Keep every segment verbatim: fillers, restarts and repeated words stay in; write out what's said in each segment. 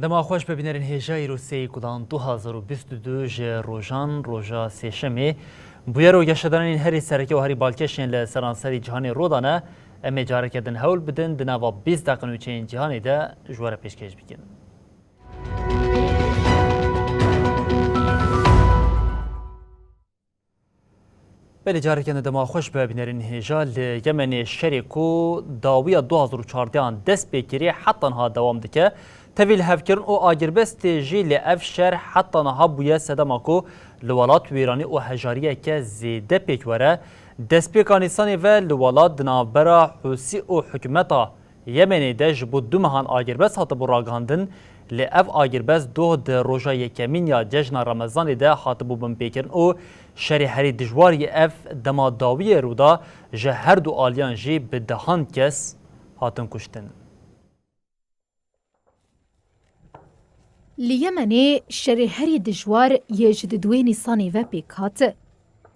Dema xweş be bînerên hêja, îro sêyî Kudan du hazar û bîst û du ji rojan, roja sêşemê, bûyer û geşedanên herî sereke û herî balkêş yên li seranserî cîhanê rû dane. Em ê careke din hewl bidin, di nava bîst deqe nûçeyên cîhanê de ji we re pêşkêş bikin. Belê, careke din dema xweş be bînerên hêja. Li Yemenê şerê ku dawiya du hazar û çardehan dest pê kiriye, heta niha dewam dike. Tevî lihevkirin û agirbestê jî, lê ev şer heta niha bûye sedema ku li welat wêranî û hejariyeke zêde pêk were. Destpêka Nîsanê ve li welat di navbera Hûsî û hikûmeta Yemenê de ji bo du mehan agirbest hatibû ragihandin, lê ev agirbest doh di roja yekemîn ya cejna Remezanê de hatibû binpêkirin û şerê herî dijwar yê ev dema dawiyê rû da, ji her du aliyan jî bi dehan kes hatin kuştin. Li Yemenê şerê herî dijwar yê ji di duê Nîsanê ve pêk hat.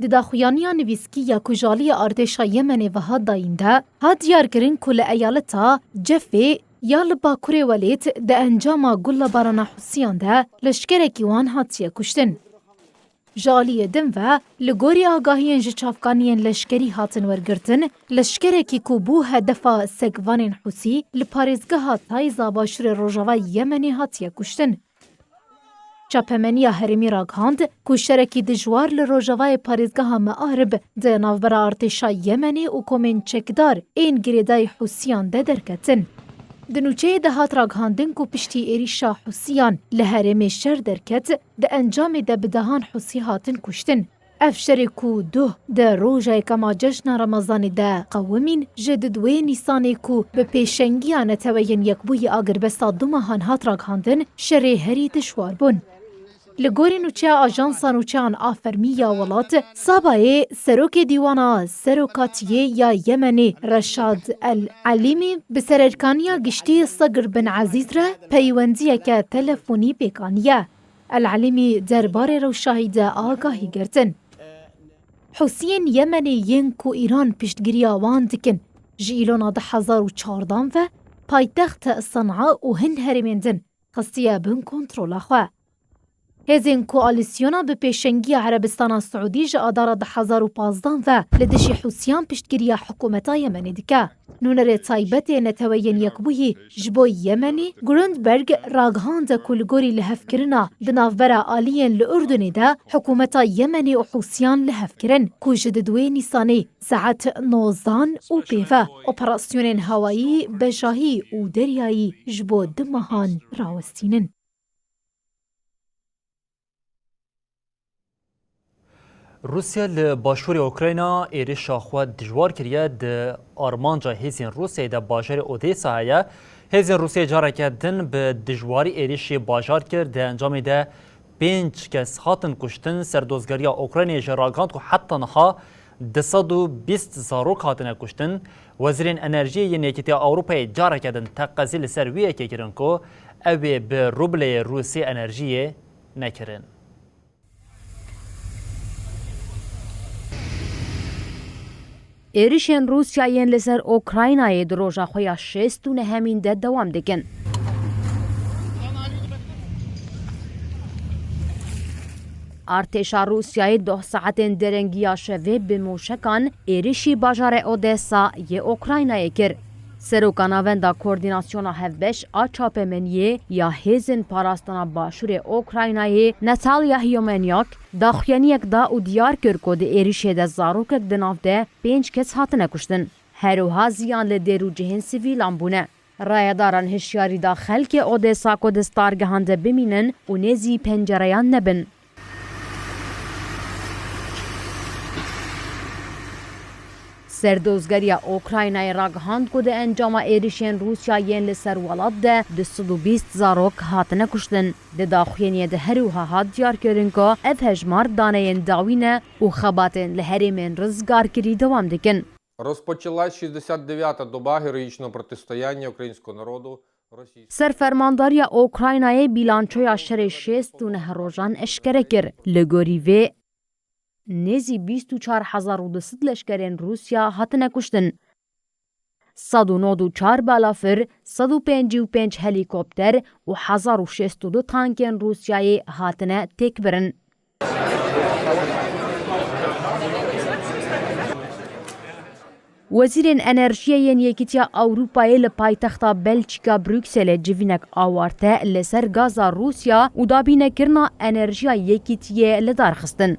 Di daxuyaniya nivîskî ya ku ji aliyê artêşa Yemenê ve hat dayîn de, hat diyarkirin ku li eyaleta Cefê ya li bakurê welêt di encama gullebarana Hûsiyan de leşkerekî wan hatiye kuştin. Ji aliyê din ve, li gorî agahiyên ji çavkaniyên leşkerî hatin wergirtin, leşkerekî ku bû hedefa sekvanên Hûsî li parêzgeha Tayza başûrê rojavayê Yemenê hatiye kuştin. Çapemeniya herêmî ragihand ku şerekî dijwar li rojavayê parêzgeha Mearib di navbera artêşa Yemenê û komên çekdar ên girêdayî Hûsiyan de derketin. Di nûçeyê de hat ragihandin ku piştî êrîşa Hûsiyan li herêmê şer derket, di encamê de bi dehan Hûsî hatin kuştin. Ev şerê ku duh di roja yekema cejna Remezanê de qewimîn, ji di duê Nîsanê ku bi pêşengiya Neteweyên Yekbûyî agirbesta du mehan hat ragihandin, şerê herî dijwar bûn. Li gorî nûçeya Ajansa Nûçeyan a Fermî ya welat, Sabayê serokê Dîwana Serokatiyê ya Yemenê Reşad El Elîmî bi sererkaniya giştî Segir bin Ezîz re peywendiyeke telefonî pêk aniye. El Elîmî derbarê rewşa hî de agahî girtin. Hûsiyên Yemenê yên ku Îran piştgiriya wan dikin, ji Îlona du hezar û çardan ve paytext Sen'a û hin herêmên din xistiye bin kontrola xwe. Hêzên koalîsyona bi pêşengiya Erebistana Siûdî ji Adara du hezar û pazdan ve li dijî Hûsiyan piştgiriya hikûmeta Yemenê dike. Nûnerê taybet ê Neteweyên Yekbûyî ji bo Yemenê, Grundberg, ragihande ku li gorî lihevkirina di navbera aliyên li Urdunê de hikûmeta Yemenê û Hûsiyan lihev kirin, ku ji di duê Nîsanê saet nozdan û pê ve operasyonên hewayî, bejahî û deryayî ji bo du mehan rawestînin. Rûsya li başûrê Ukrayna êrişa xwe dijwar kiriye. Di armanca hêzên Rûsyayê de bajarê Odesa heye. Hêzên Rûsyayê careke din bi dijwarî êrişî bajar kir. Di encamê de pênc kes hatin kuştin. Serdozgeriya Ukraynayê jî ragihand ku heta niha du sed û bîst zarok hatine kuştin. Wezîrên Enerjiyê yên Yekîtiya Ewropayê careke din teqezî li ser wî yekê kirin ku ew ê bi rubleyê Rûsî enerjiyê nekirin. Êrişên Rûsya yên li ser Ukraynayê di roja xwe ya şêst û nehemîn de dewam dikin. Artêşa Rûsyayê doh saetên derengiya şevê bi mûşekan êrişî bajarê Odesa yê Ukraynayê kir. Seroka Navenda Koordînasyona Hevbeş a Çapemeniyê ya Hêzên Parastina Başûrê Ukraynayê, Natalya Hyomenyak, daxuyaniyek da û diyar kir ku di êrişê de zarokek di nav de pênc kes hatine kuştin. Her wiha ziyan li dêr û cihên sivîlan bûne. Rayedaran hişyarî da xelkê Odesa ku di stargehan de bimînin û nêzî pencereyan nebin. Serdozgeriya Ukraynayê ragihand ku di encama êrişên Rûsya yên li ser welat de du sed û bîst zarok hatine kuştin. Di daxuyaniyê de her wiha hat diyarkirin ku ev hejmar daneyên dawî ne û xebatên li herêmên rizgarkirî dewam dikin. Розпочалась шістдесят дев'ята доба героїчного протистояння українського народу російській. Serfermandariya Ukraynayê bîlançoya şerê şêst û neh rojan eşkere kir. Li gorî vê, nêzî bîst û çar hezar û du sed leşkerên Rûsya hatine kuştin. Sed û nod û çar balafir, sed û pêncî û pênc helîkopter û hezar û şêst û du tankên Rûsyayê hatine têkbirin. Wezîrên Enerjiyê yên Yekîtiya Ewropayê li paytexta Belçîka Brukselê civînek awarte li ser gaza Rûsya û dabînekirina enerjiya yekîtiyê li dar xistin.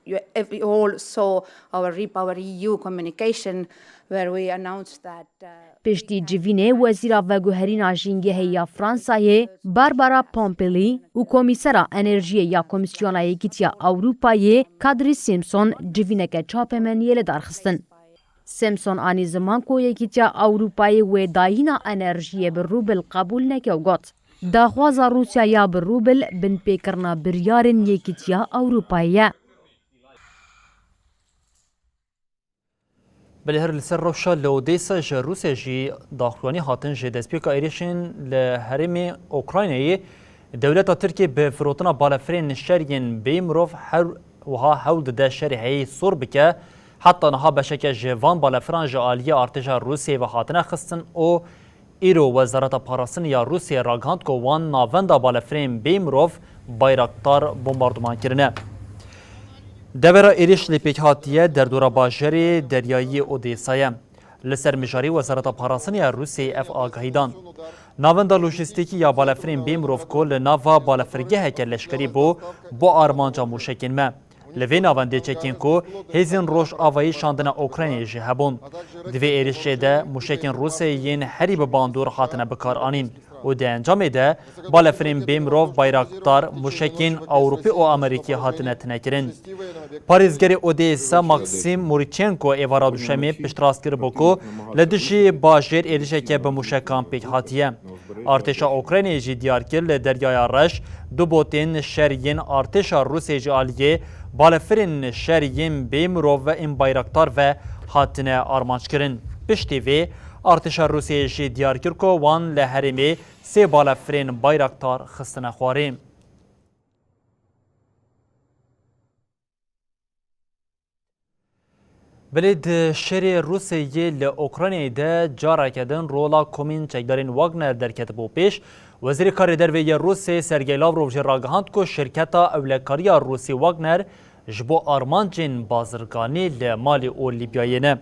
You, ev-, you all saw our REPowerEU communication where we announced that, uh, Piştî civînê, Wezîra Veguherîna Jîngehê ya Fransayê, Barbara Pompili, û Komîsera Enerjiyê ya Komîsyona Yekîtiya Ewropayê, Kadri Simpson, civîneke çapemeniyê li dar xistin. Simpson anî ziman ku Yekîtiya Ewropayê wê dayîna enerjiyê bi rûbil qebûl neke û got, daxwaza Rûsya ya bi rûbil binpêkirina biryarên Yekîtiya Ewropayê ye. Belê her li ser rewşa li Odesa ji Rûsya jî daxuyanî hatin ji destpêka êrişên li herêmê Ukraynayê. Dewleta Tirkiyê bi firotina balefirên şer yên bê mirov her wiha hewl dide şerê heyî sor bike. Heta niha beşeke ji van balefiran ji aliyê artêşa Rûsiyê ve hatine xistin û îro Wezareta Parastinê ya Rûsiyê ragihand ku wan navenda balefirên bê mirov Bayraktar bombarduman kirine. Devera êrîş lê pêk hatiye derdora bajarê deryayî Odesa ye. Li ser mijarê Wezareta Parastinê ya Rûsiyê ev agahî dan. Navenda lojîstîkî ya balefirên bê mirov ku li nava balefirgeheke leşkerî bû, bo armanca mûşekên me. Li vê navendê çekên ku hêzên Rojavayî şandine Ukraynayê jî hebûn. Di vê êrişê de mûşekên Rûsyayê yên herî bi bandor hatine bikaranîn û di encamê de balefirên bê mirov Bayraktar, mûşekên Ewropî û Amerîkî hatine tinekirin. Parêzgerê Odesa Maxim Murichenko êvara duşemê piştrast kiribû ku li dijî bajêr êrişeke bi mûşekan pêk hatiye. Artêşa Ukraynayê jî diyar kir, li Deryaya Reş du botên şer yên artêşa Rûsê ji aliyê balefirên şer yên bê mirov ên Bayraktar ve hatine armanckirin. Piştî vê, artêşa Rûsê jî diyar kir ku wan li herêmê sê balefirên Bayraktar xistine xwarê. Belê di şerê Rûsyayê li Ukraynayê de careke din rola komên çekdarên Wagner derketibû pêş. Wezîrê Karê Derve yê Rûsyayê Sergey Lavrov jî ragihand ku şirketa ewlekariya Rûsî Wagner ji bo armancên bazirganî li Malî û Lîbyayê ne.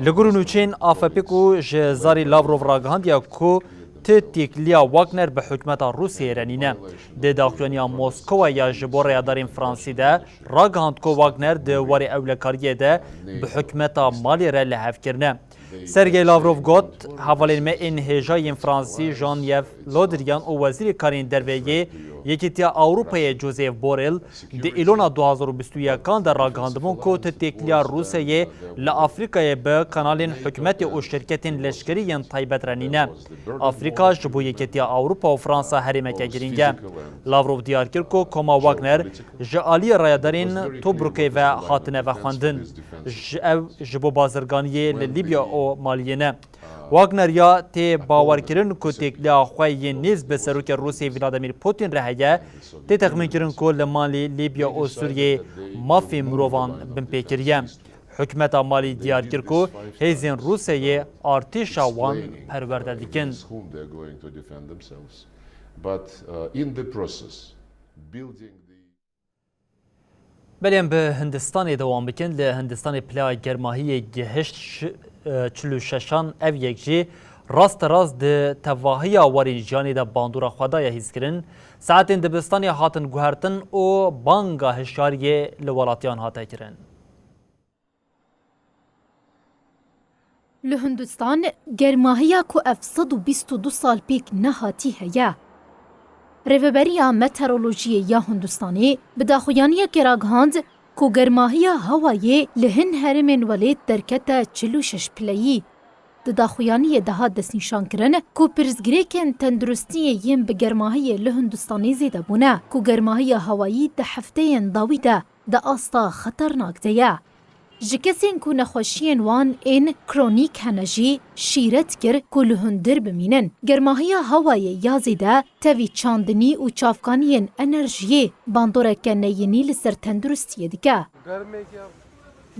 Li gor û nûçeyên A F P ku ji zarî Lavrov ragihandiye ku ti têkiliya Wagner bi hikûmeta Rûsiyê re nîne. Di daxuyaniya Moskowaya ji bo rayedarên Fransî de ragihand ku Wagner di warê ewlekariyê de bi hikûmeta Malî re li hev kirine. Sergey Lavrov got, hevalên me ên hêja yên Fransî Jean-Yves Le Drian û Wezîrê Karên Derve yê Yekîtiya Ewropayê Josep Borrell di Îlona du hazar û bîst û yekan de ragihandibûn ku ti têkiliya Rûsyayê li Afrîkayê bi kanalên hikûmetê û şirketên leşkerî yên taybet re nîne. Afrîka ji bo Yekîtiya Ewropa û Fransa herêmeke girîng e. Lavrov diyar kir ku koma Wagner ji aliyê rayedarên Tobrukê ve hatine vexwendin. Ji ew ji bo bazirganiyê li Lîbya û Maliyê ne. Wagner ya tê bawerkirin ku têkiliya xwe yên nêz bi serokê Rûsê Vladimir Putin re heye, tê texmînkirin ku li Malî, Lîbya û Sûriyê mafê mirovan binpê kiriye. Hikûmeta Malî diyar kir ku hêzên Rûseyê artêşa wan perwerde dikin. But, uh, in the process, building the Belê em bi Hindistanê dewam bikin. Li Hindistanê pileya germahiyê gihişt şi-, e, çil û şeşan, ev yek jî rasterast di tevahiya warên jiyanê de bandora xwe daye hîskirin. Saetên dibistanê hatin guhertin û banga hişyariyê li welatiyan hate kirin. Li Hindistan germahiya ku ev sed û bîst û du sal pêk nehatî heye. Rêveberiya Meteorolojiyê ya Hindistanê bi daxuyaniyekê ragihand ku germahiya hewayê li hin herêmên welêt derkete çil û şeş pileyî. Di daxuyaniyê de hat destnîşankirin ku pirsgirêkên tenduristiyê yên bi germahiyê li Hindistanê zêde bûne, ku germahiya hewayî di hefteyên dawî de di asta xeternak de ye. Ji kesên ku nexweşiyên wan ên kronîk hene jî şîret kir ku li hundir bimînin. Germahiya hewayê ya zêde tevî çandinî û çavkaniyên enerjiyê bandoreke neyînî li ser tenduristiyê dike.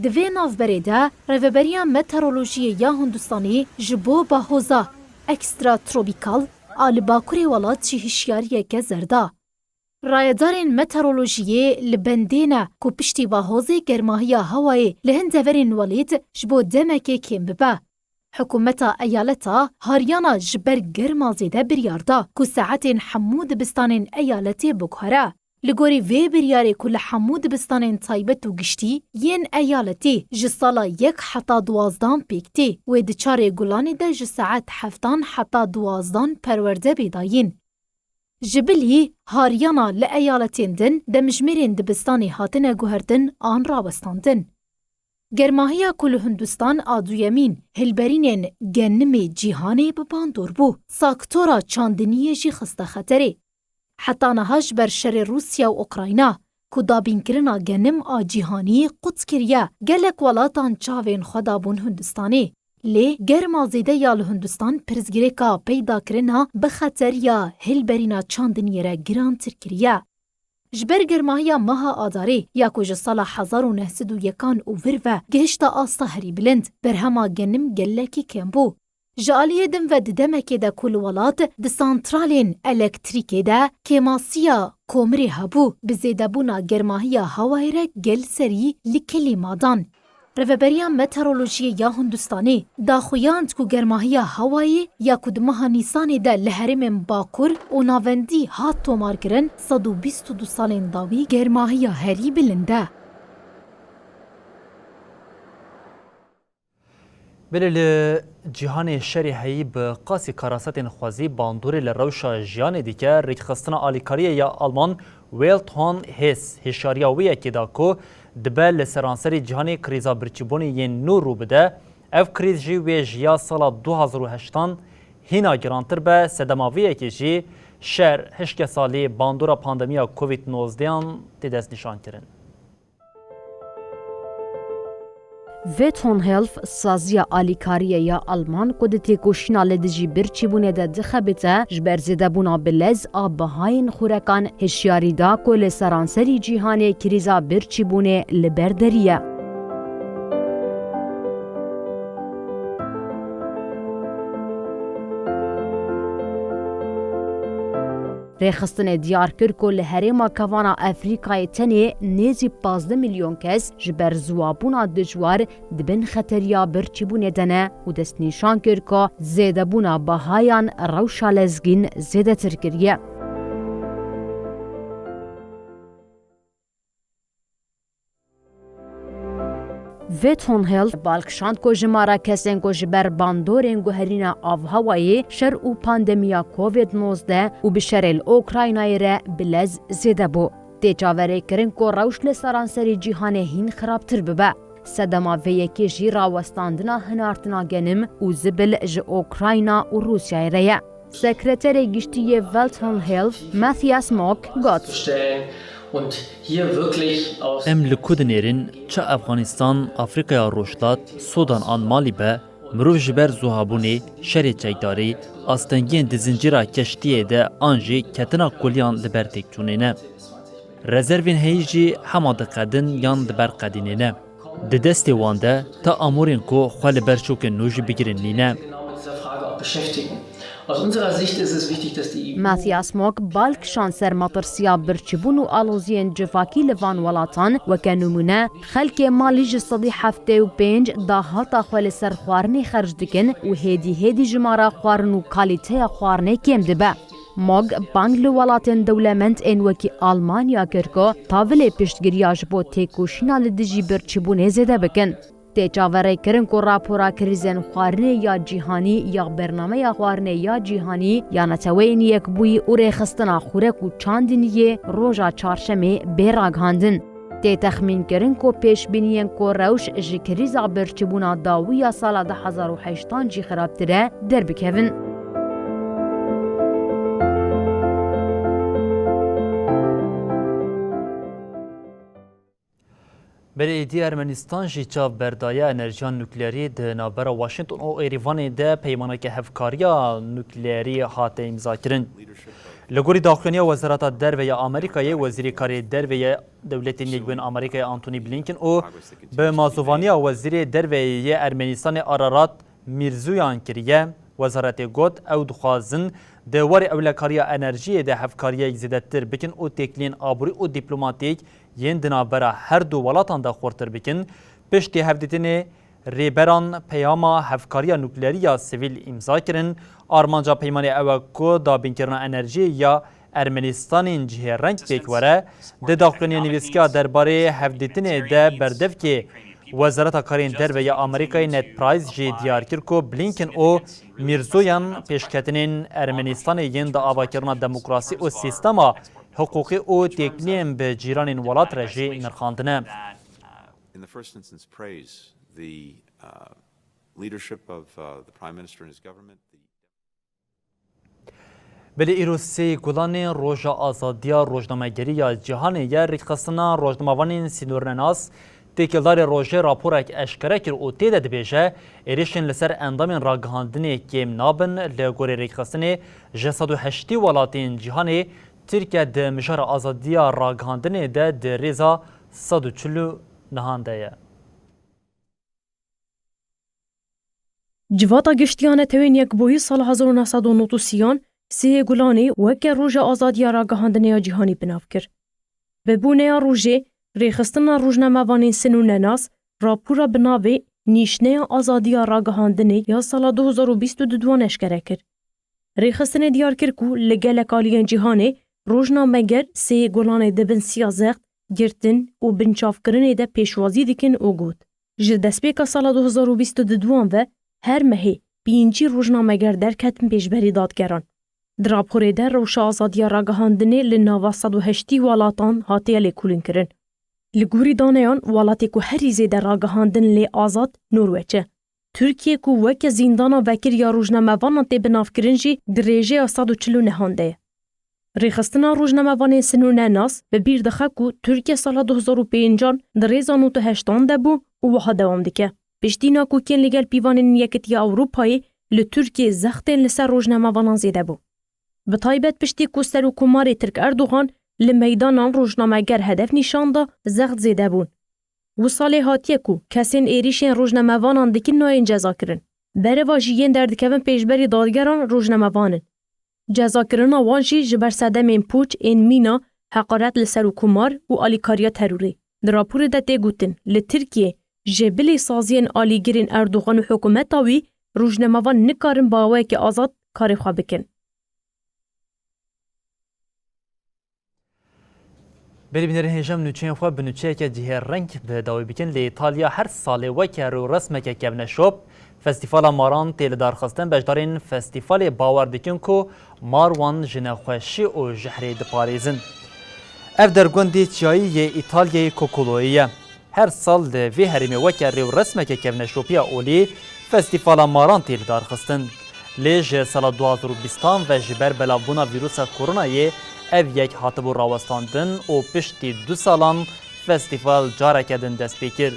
Di vê navberê de Rêveberiya Meteorolojiyê ya Hindistanê ji bo bahoza ekstratropîkal a li bakurê welat jî hişyariyeke zer da. Rayedarên meteorolojiyê li bendê ne ku piştî bahozê germahiya hewayê li hin deverên welêt ji bo demekê kêm bibe. Hikûmeta eyaleta hariyana ji ber germa zêde biryar da ku saetên hemû dibistanên eyaletê biguhere. Li gorî vê biryarê ku li hemû dibistanên taybet û giştî yên eyaletê ji sala yek heta duwazdan pêk tê, wê di çarê Gulanê de ji saet heftan heta duwazdan perwerde bê dayîn. Ji bilî hariyana li eyaletên din demjimêrên dibistanê hatine guhertin an rawestandin. Germahiya ku li Hindistan a duyemîn hilberînên genimê cîhanê bi bandor bû, sektora çandiniyê jî xiste xeterê. Heta niha ji ber şerê Rûsya û Ukrayna ku dabînkirina genim a cîhanî qut kiriye, gelek welatan çavên xwe dabûn Hindistanê. Lê germa zêde ya li Hindistan pirsgirêka peydakirina bi xeteriya hilberîna çandiniyê re girantir kiriye. Ji ber germahiya meha Adarê ya ku ji sala hezar û neh sed û yekan û vir ve gihişte asta herî bilind, berhema genim gelekî kêm bû. Ji aliyê din ve di demekê de ku li welat di santralên elektrîkê de kêmasiya komirê hebû, bi zêdebûna germahiya hewayê re gel serî li kilîma dan. Rêveberiya Meteorolojiyê ya Hindistanê daxuyand ku germahiya hewayê ya ku di meha Nîsanê de li herêmên Bakur û Navendî hat tomarkirin, sed û bîst û du salên dawî germahiya herî bilind e. Belê li cîhanê şerê heyî bi qasî karasetên xwezî bandorê li rewşa jiyanê dike, rêkxistina alîkariyê ya Alman Welthon Hess hişyariya wê yekê da ku dibe li seranserî cîhanê krîza birçîbûnê yên nû rû bide, ev krîz jî wê ji ya sala du hazar û heştan hîna girantir be, sedema vê yekê jî şer, hişkesalî, bandora pandemiya Covid nozdeyan tê destnîşankirin. Veton Health, saziya alîkariyê ya Alman ku di têkoşîna li dijî birçîbûnê de dixebite, ji ber zêdebûna bi lez a bihayên xurekan hişyarî da ku li seranserî cîhanê krîza birçîbûnê li ber derî ye. Rêxistinê diyar kir ku li herêma kevana Efrîkayê tenê nêzî pazdeh milyon kes ji ber ziwabûna dijwar di bin xeteriya birçîbûnê de ne û destnîşan kir ku zêdebûna bahayan rewşa lezgîn zêdetir kiriye. Veton Health bal kişand ku jimara kesên ku ji ber bandorên guherîna avhewayê, şer û pandemiya Covid nozdeh û bi şerê li Ukraynayê re bi lez zêde bû. Tê çaverêkirin ku rewş li seranserî cîhanê hîn xirabtir bibe. Sedema vê yekê jî rawestandina hinartina genim û zibil ji Ukrayna û Rûsyayê re ye. Sekreterê Giştî yê Welthon Health, Matthias Mock, got. Em li ku dinêrin, çi Efxanistan, Afrîkaya Rojhilat, Sudan an Malî be, mirov ji ber zuhabûnê, şerê çekdarî, astengiyên di zincîra keştiyê de an jî ketina kuliyan li ber têkçûnê ne. Rezervên heyî jî hema diqedin yan li ber qedînê ne. Di destê wan de ta amûrên ku xwe li ber şokên nû jî bigirin nîne. Matthias Mock bal kişand ser matirsiya birçîbûn û aloziyên civakî li van welatan, weke nimûne, xelkê Malî ji sedî heftê û pênc dahata xwe li ser xwarinê xerc dikin û hêdî hêdî jimara xwarin û kalîteya xwarinê kêm dibe. Mog bang li welatên dewlemend ên wekî Almanya kir ku tavilê piştgiriya ji bo têkoşîna li dijî birçîbûnê zêde bikin. Tê çaverêkirin ku rapora krîzên xwarinê ya cîhanî ya Bernameya Xwarinê ya Cîhanî ya Neteweyên Yekbûyî û Rêxistina Xurek û Çandiniyê roja çarşemê bê ragihandin. Tê texmînkirin ku pêşbîniyên ku rewş ji krîza birçîbûna dawî ya sala du hezar û heştan jî xirabtir e, derbikevin. Belê êdî Ermenistan jî çav berdaye enerjiya nukleerî di navbera Washington û Êrîvanê de peymaneke hevkariya nukleerî hate îmzakirin. Li gorî daxuyaniya Wezareta Derve ya Amerîkayê, Wezîrê Karê Derve ya Dewletên Yekbûyên Amerîkayê Antony Blinken û bi mazûvaniya Wezîrê Derve yê Ermenistanê Ararat Mîrzoyan kiriye. Wezaretê got, ew dixwazin di warê ewlekariya enerjiyê de hevkariyek zêdetir bikin û têkiliyên aborî û dîplomatîk yên di navbera her du welatan de xurtir bikin. Piştî hevdîtinê rêberan peyama hevkariya nukleerî ya sivîl îmza kirin. Armanca peymanê ew e ku dabînkirina enerjiyê ya Ermenistanên cihê reng pêk were. Di daxuyaniya nivîskiya derbarê hevdîtinê de berdevkê Wezareta Karên Derve ya Amerîkayê Ned Price jî diyar kir ku Blinken û Mîrzoyan pêşketinên Ermenistanê yên di avakirina demokrasî û sîstema hiqûqî û têkiliyên bi cîranên welat re jî nirxandine. In the first instance, praise the, uh, leadership of, uh, the Prime Minister and his government. Belê îro sê Gulanê Roja Azadiya Rojnamegerî ya Cîhanê ye. Rêkxistina rojnamevanên sînornenas têkildarê rojê raporek eşkere kir û tê de dibêje, êrişên li ser endamên ragihandinê kêm nabin. Li gorî rêkxistinê ji sed û heştî welatên cîhanê Tirkiye di mijara azadiya ragihandinê de di rêza sed û çil û nehan de ye. Civata Giştî ya Netewên Yekbûyî sala hezar û neh sed û nod û sêyan sêyê Gulanê weke Roja Azadiya Ragihandinê ya Cîhanî bi nav kir. Bi bûneya rojê, Rêxistina Rojnamevanên Sînornenas rapora bi navê Nîşneya Azadiya Ragihandinê ya sala du hezar û bîst û duduan eşkere kir. Rêxistinê diyar kir ku li gelek aliyên cîhanê rojnameger sêyê Gulanê di bin siya zext, girtin û binçavkirinê de pêşwazî dikin û got, Ji destpêka sala du hezar û bîst û duduan ve her mehê pêncî rojnameger derketin pêşberî dadgeran. Di raporê de rewşa azadiya ragihandinê li nava sed û heştî welatan hatiye lêkolînkirin. Li gorî daneyan, welatê ku herî zêde ragihandin lê azad Norweç e. Tirkiye ku weke zîndana vekirî ya rojnamevanan tê binavkirin jî di rêjeya sed û çil û nehan de ye. Rêxistina rojnamevanên sînornenas bi bîr dixe ku Tirkiye sala du hezar û pêncan di rêza nod û heştan de bû û wiha dewam dike. Piştî nakokiyên li gel pîvanên Yekitiya Ewropayê li Tirkiyê zextên li ser rojnamevanan zêde bû. Bi taybet piştî ku Serokkomarê Tirk Erdogan li meydanan rojnameger hedef nîşan da, zext zêde bûn. Wisa lê hatiye ku kesên êrîşên rojnamevanan dikin nayên cezakirin. Bereva jî yên derdikevin pêşberî dadgeran rojnamevan in. Cezakirina wan jî ji ber sedemên pûç ên mîna, heqaret li Serokkomar û alîkariya terorê. Di raporê de tê gotin, li Tirkiyê ji bilî saziyên alîgirên Erdogan û hikûmeta wî rojnamevan nikarin bi awayekî azad karê xwe bikin. Belê bînerên hêja, em nûçeyên xwe bi nûçeyeke cihêreng bi dawî bikin. Li Îtalya her salê weke rêwresmeke kevneşop, Festîvala Maran tê lidarxistin. Beşdarên festîvalê bawer dikin ku mar wan ji nexweşî û jehrê diparêzin. Ev dergundê çiyayî yê Îtalyayê Kokoloyê ye. Her sal li vê herêmê weke rêwresmeke kevneşopiya olî Festîvala Maran tê lidarxistin. Lê ji sala du hazar û bîstan ve ji ber belavbûna vîrusa koronayê ev yek hatibû rawestandin û piştî du salan festîval careke din dest pê kir.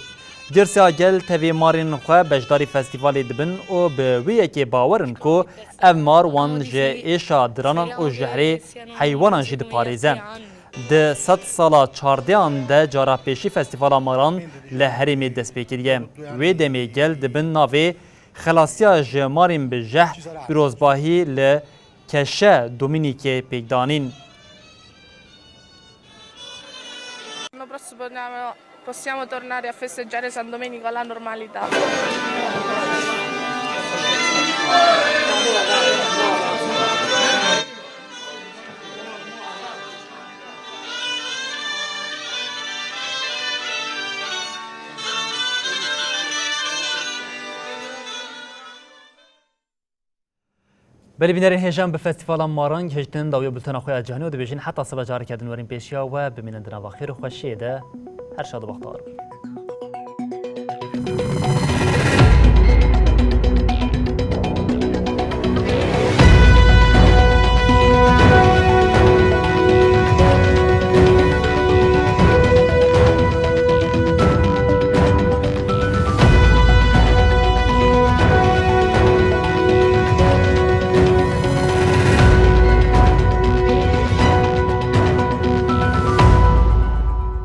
Girsê gel tevî marên xwe beşdarî festîvalê dibin û bi wê yekê bawer in ku ev mar wan ji êşa diranan û jehrê heywanan jî diparêze. Di sedsala çardehan de cara pêşî Festîvala Maran li herêmê dest pê kiriye. Wê demê gel di bin navê Xelasiya ji marên bi jehr pîrozbahî li Keşe Domînîkê pêk danîn. L'anno prossimo possiamo tornare a festeggiare San Domenico alla normalità. Belê bînerên hêja, em bi Festîvala Maran gihiştin dawiya bultena xwe ya cîhanî û dibêjin heta sibe careke din werin pêşiya we, bimînin di nava xêr û xweşiyê de. Her şad û bextewar bin.